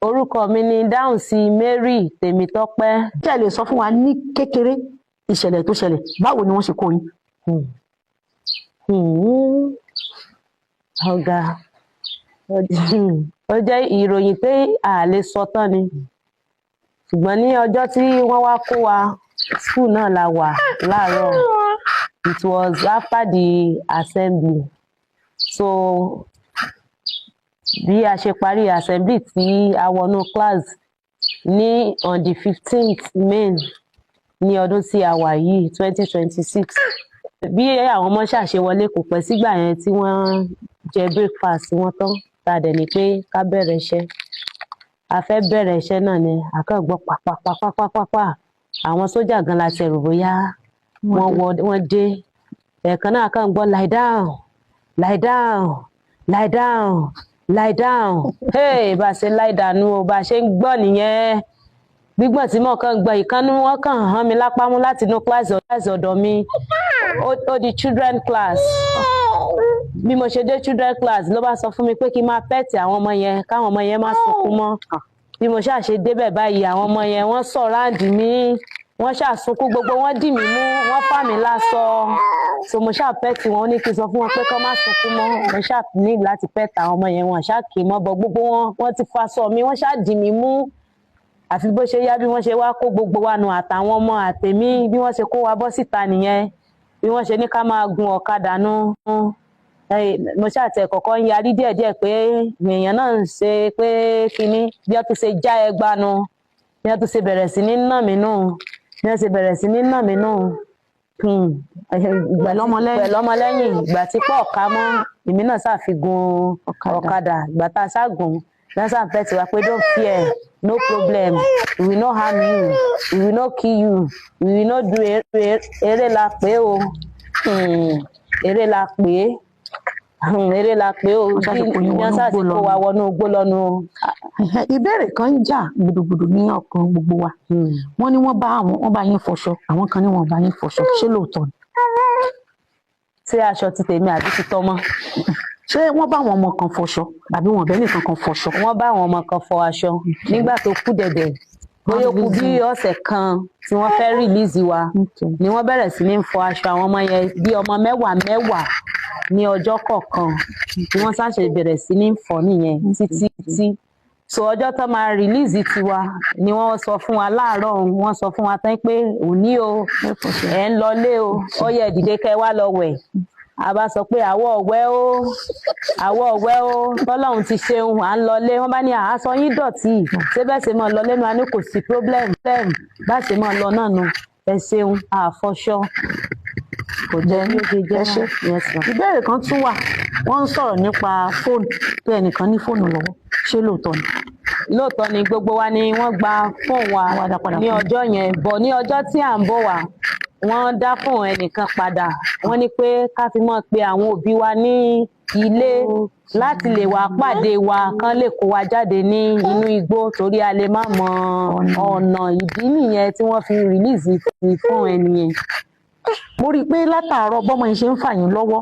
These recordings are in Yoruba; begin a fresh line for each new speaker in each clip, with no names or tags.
Orúkọ mi ni Dáhùnsí Mary Tèmítọ́pẹ́.
Kí ẹ lè sọ fún wa ní kékeré ìṣẹ̀lẹ̀ tó ṣẹlẹ̀, báwo ni wọ́n ṣe kó yín?
Ọ̀gá, ó jẹ́ ìròyìn pé a lè sọ tán ni, ṣùgbọ́n ní ọjọ́ tí wọ́n wá kó wa, school náà la wà láàárọ̀. It was after the assembly. So bí a ṣe parí assembly tí a wọnú class ní on the 15th May ní ọdún tí a wà yìí, 2026, bí àwọn ọmọ ṣàṣe wọlé, kò pẹ́ sígbà yẹn tí wọ́n jẹ breakfast wọn tán, tá a dẹ̀ ní pé ká bẹ̀rẹ̀ iṣẹ́. A fẹ́ bẹ̀rẹ̀ iṣẹ́ náà ni a kàn gbọ́ pàpàpàpàpàpà. Àwọn sójà gan la ti rò bóyá wọ́n wọ, wọ́n dé. Ẹ̀ẹ̀kan náà, a kàn gbọ́, "Lie down, lie down, lie down, lie down." Hey, bá a ṣe lie down o, bá a ṣe ń gbọ́ nìyẹn. Gbígbọ̀n tí mo kàn gbọ́, ìkànnì wọn kàn hàn mí lápá mú láti inú kíláàsì ọ̀dọ̀ mi, ó di children class. Bí mo ṣe dé children class, ló bá sọ fún mi pé kí n máa pet àwọn ọmọ yẹn, káwọn ọmọ yẹn má sunkún mọ́. Bí mo ṣáà ṣe débẹ̀ báyìí, àwọn ọmọ yẹn, wọ́n surround mi, wọ́n ṣáà sunkún, gbogbo wọn dì mí mú, wọ́n fà mí lásọ. So mo ṣáà pet wọn. Ó ní kí n sọ fún wọn pé kọ́ má sunkún mọ́. Mo ṣáà ní láti pet àwọn ọmọ yẹn, wọn ṣáà kì í mọ́ bọ. Gbogbo wọn, wọ́n ti faṣọ mi, wọ́n ṣáà dì mí mú. Àfi bó ṣe yá, bí wọ́n ṣe wá kó gbogbo wa nù, àtàwọn ọmọ àtèmi, bí wọ́n ṣe kó wa bọ́ síta nìyẹn. Bí wọ́n ṣe ní ká máa gun ọ̀kadà nù. Mo ṣáà tẹ̀ kọ́kọ́ ń yarí díẹ̀díẹ̀ pé èèyàn náà ń ṣe pé kinní. Bí wọ́n tún ṣe já ẹgbàá nu, bí wọ́n tún ṣe bẹ̀rẹ̀ sí ní nà mí nù, bí wọ́n ṣe bẹ̀rẹ̀ sí ní nà mí nù.
Pẹ̀lú ọmọlẹ́yìn.
Pẹ̀lú ọmọlẹ́yìn. Ìgbà tí pọ̀ ká mọ́, èmi náà ṣàfihàn ọ̀kadà. Ìgbà tá a ṣàgùn, wọ́n ṣàfẹ́ tiwa pé, "Don't fear, no problem, we will not harm you, we will not kill you, we will not do." Eré la pé o. Eré la pé, eré la pé o.
Wọ́n ṣáà ti kó yín
bí wọ́n
wọnú
ṣáà ti
igbó
kó wa
lọ.
Wọnú igbó lọ́nu.
Ìbéèrè kan ń jà gbùdùgbùdù ní ọkàn gbogbo wa. Wọ́n ní wọ́n bá àwọn, wọ́n bá yín fọṣọ, àwọn kan ní wọ́n bá yín fọṣọ. Ṣé lóòótọ́ ni?
Ṣé aṣọ ti tèmi àbí ti tọmọ?
Ṣé wọ́n bá àwọn ọmọ kan fọṣọ àbí wọ́n bẹ́ẹ̀ nìkan kan fọṣọ?
Wọ́n bá àwọn ọmọ kan fọ aṣọ nígbà tó kù dẹ̀dẹ̀, bóyá ó kù bí ọ̀sẹ̀ kan tí wọ́n fẹ́ release wa, ni wọ́n bẹ̀rẹ̀ sí ní fọ aṣọ àwọn ọmọ yẹn, bí ọmọ mẹ́wàá mẹ́wàá ní ọjọ́ kọ̀ọ̀kan. Bí wọ́n ṣàṣẹ bẹ̀rẹ̀ sí ní fọ nìyẹn títí tí so ọjọ́ tó máa release tiwa ni wọ́n sọ fún wa láàárọ̀. Wọ́n sọ fún wa tán pé òní o, ẹ̀ ń lọlé o, ó yẹ dìde kẹ́ wá lọ wẹ̀. A bá sọ pé àwọ̀ ọ̀wẹ́ o, àwọ̀ ọ̀wẹ́ o, tọ́lọ́run ti ṣeun, à ń lọlé. Wọ́n bá ní àásọ yín dọ̀tí, ṣé bẹ́ẹ̀ ṣe máa lọ lẹ́nu? A ní kò sí problem, bá ṣe máa lọ náà nu, ẹ ṣeun, àfọṣọ.
Kò jẹ́
bí ó ṣe jẹ́.
Ẹ ṣe.
Yes, ma'am.
Ìbéèrè kan tún wà. Wọ́n ń sọ̀rọ̀ nípa fóònù, pé ẹnìkan ní fóònù lọ́wọ́. Ṣé lóòótọ́ ni?
Lóòótọ́ ni. Gbogbo wa ni wọ́n gba fóònù wa
Wọ́n wá dá padà
ní
fún yín.
ọjọ́ yẹn bọ̀. Ní ọjọ́ tí à ń bọ̀ wá, wọ́n dá fóònù ẹnìkan padà. Wọ́n ní pé ká fi mọ́ pe àwọn òbí wa ní ilé láti lè wá pàdé wa, kán lè kó wa jáde ní inú igbó, torí a lè má mọ ọ̀nà. Ìdí nìyẹn tí wọ́n fi release fóònù ẹni yẹn.
Mo rí i pé látàárọ̀, bọ́mọ yín ṣe ń fà yín lọ́wọ́,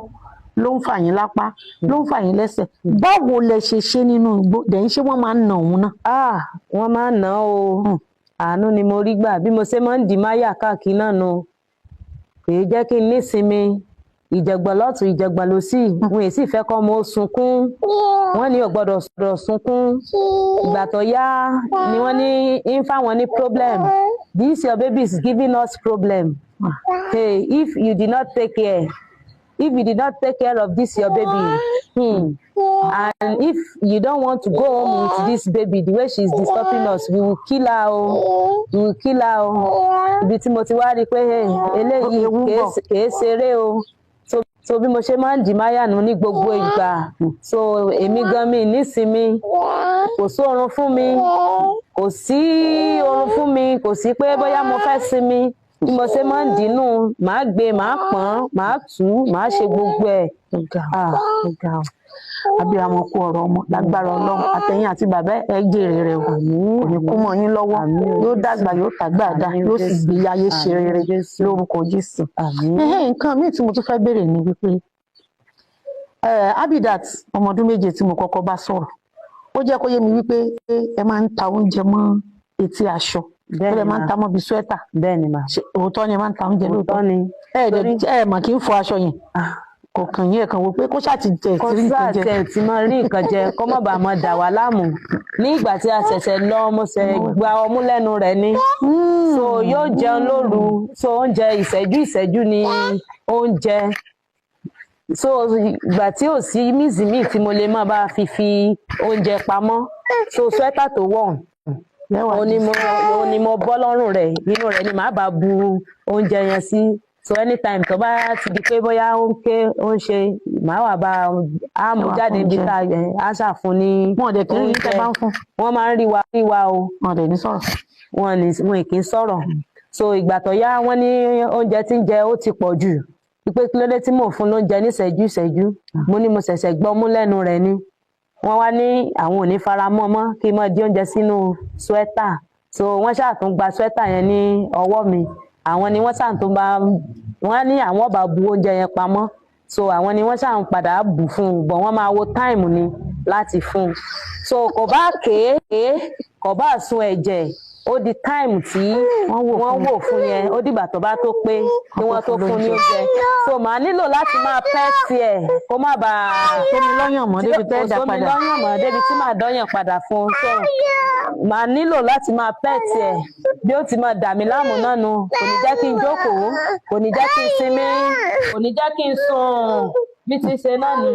ló ń fà yín lápá, ló ń fà yín lẹ́sẹ̀. Báwo lẹ ṣe ṣe nínú igbó dẹ̀ ń? Ṣé wọ́n máa ń nà òun náà?
Ah, wọ́n máa ń ná o. Àánú ni mo rí gbà. Bí mo ṣe máa ń dì máyà káàkiri náà nu, kì í jẹ́ kí n nísinmi. Ìjẹ̀gbọ̀n lọ́tún, ìjẹ̀gbọ̀n lósì. Wọn èsì fẹ́ kọ́ mo sunkún, wọ́n ní ò gbọ́dọ̀ sọ̀rọ̀ sunkún. Ìgbà tó yá ni wọ́n ní ń fáwọn ní problem. "This your baby is giving us problem. Hey, if you did not take care, if you did not take care of this your baby, and if you don't want to go home with this baby, the way she is disturbing us, we will kill her o, we will kill her o." Ibi tí mo ti wá rí i pé, hey, eléyìí
Ewu ń bọ̀.
kèé ṣeré o. So bí mo ṣe máa ń dì máyà nù ní gbogbo ìgbà. So èmi gan mi nísinmi, kò sóorun fún mi, kò sí oorun fún mi, kò sí pé bóyá mo fẹ́ sinmi. Bí mo ṣe máa ń dínú, màá gbé, màá pọ́n, màá tù ú, màá ṣe gbogbo ẹ̀.
Ó ga.
Ah.
Ó ga o. Abiyamọ kú ọ̀rọ̀ ọmọ. Lágbára Ọlọ́run, àtẹ̀yìn àti bàbá ẹ jèrè rẹ̀ o. Kò ní kú mọ́ yín lọ́wọ́. Yóò dàgbà, yóò tàgbà dá, yóò sì gbé ayé ṣe rere lórúkọ Jésù.
Àmín.
Ẹhẹ́, nǹkan míì tí mo tún fẹ́ béèrè ni wípé Abidat, ọmọ ọdún 7 tí mo kọ́kọ́ bá sọ̀rọ̀, ó Ó jẹ́ kó yé mi wípé ẹ máa ń ta oúnjẹ mọ́ etí aṣọ.
Bẹ́ẹ̀
ó lè
ni
máa ń
mà.
ta mọ́ bíi sweater.
Bẹ́ẹ̀ ni mà.
Ṣé òótọ́ ni ẹ máa ń ta oúnjẹ lóòótọ́?
Òótọ́ ni.
Ẹ ẹ mà kí ń fọ aṣọ yẹn, kò kàn yín, ẹ kàn wò pé kó ṣáà ti jẹ
Kó
ìtírí nǹkan
sáà
jẹ.
tẹ̀ tí máa rí nǹkan jẹ, kó má bàa máa dà wá láàmú. Ní ìgbà tí a ṣẹ̀ṣẹ̀ lọ, mo ṣe gba ọmú lẹ́nu rẹ̀ ni. So yóò jẹun lóru, so oúnjẹ ìṣẹ́jú ìṣẹ́jú ni oúnjẹ. So ìgbà tí ò sí mísìmí tí mo lè máa bá fi oúnjẹ pamọ́, so sweater tó wọ̀,
Lẹ́wà.
òun ni mo bọ́ lọ́rùn rẹ̀, inú rẹ̀ ni màá bá bu oúnjẹ yẹn sí. So anytime tó bá ti di pé bóyá ó ń ké, ó ń ṣe, màá wà bá a mú
Ẹ wá
jáde
fún
níbi
oúnjẹ.
tá a ṣàfún ní
Wọn ò dẹ̀ kí ń rí tẹ́ bá ń fún.
Wọ́n máa ń rí wa o.
Wọn ò dẹ̀ ní sọ̀rọ̀.
Wọn ní wọn kì í sọ̀rọ̀. So ìgbà tó yá, wọ́n ní oúnjẹ tí ń jẹ ó ti pọ̀ jù, wípé kí ló dé tí mò ń fún lóúnjẹ níṣẹ́jú ìṣẹ́jú. Mo ní mo ṣẹ̀ṣẹ̀ gbọ́ mú lẹ́nu rẹ̀ ni. Wọ́n wá ní àwọn ò ní fara mọ́ mọ́ kí n máa di oúnjẹ sínú sweater. So wọ́n ṣáà tún gba sweater yẹn ní ọwọ́ mi. Àwọn ni wọ́n ṣáà tún bá wọ́n ní àwọn bá bu oúnjẹ yẹn pamọ́. So àwọn ni wọ́n ṣáà ń padà bù fún un bọ̀, wọ́n máa wo time ni láti fún un. So kò bá kéé, kò bá sun ẹ̀jẹ̀, ó di time tí
Wọ́n wò
wọ́n
fún.
wò fún yẹn. Ó dìgbà tó bá tó pé kí wọ́n tó fún ní oúnjẹ. So màá nílò láti máa pẹ́ tiẹ̀ kó má bàa
Tómi lọ́yàn mọ́ débi tẹ́ ẹ̀ dá
kò sómi
padà.
lọ́yàn mọ́ débi tí màá dọ́yàn padà fún un. So màá nílò láti máa pẹ́ tiẹ̀. Bí ó ti máa dà mí láàmú náà nu, kò ní jẹ́ kí n jókòó, kò ní jẹ́ kí n sinmi, kò ní jẹ́ kí n sùn, bí ti ṣe náà nu.